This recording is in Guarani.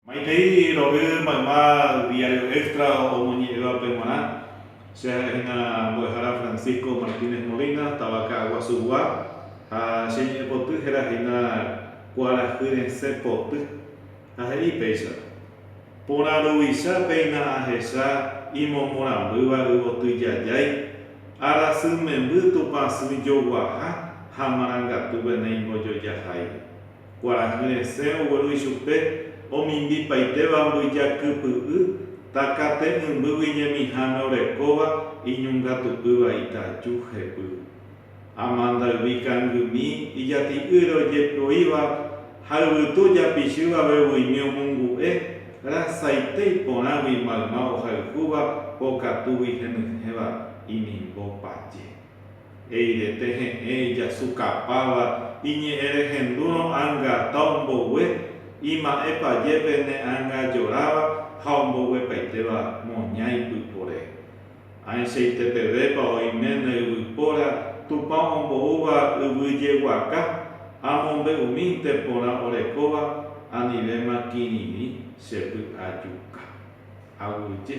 Maitei ro'y mayma Diario Extra omoñe'ẽvape g̃uarã, che ha'e hína mbo'ehára Francisco Martínez Molina, táva Ka'aguasugua, ha che ñe'ẽpoty héra hína Kuarahy Resẽ Poty, ha he'i péicha, Porã ruvicha péina ahecha imomorãmbýva yvoty jajái, arasy memby Tupãsy joguaha ha marangatúpe naimbojojahái. Kuarahy resẽ ogueru ichupe omimbipaitéva mbyja kypy'y takate'ỹmbýgui ñemiháme orekóva iñongatupýva itaju hepy. Amandayvi kangymi ijati'ýre ojepoíva ha yvytu japichýva vevyimi omongu'e rasaite iporãgui mayma ohayhúva pokatúgui henyhẽva inimbo paje. Eirete he'ẽ ijasukapáva iñe'ẽ rehendúrõ angata ombogue, ima'ẽ pajépe ne ánga joráva ha omboguepaitéva moñái pypore. Ãichaite pevépa oiméne yvypóra Tupã omboúva yvy jeguaka, amombe'umínte porã orekóva, anivéma kirirĩ che py'a juka. Aguyje.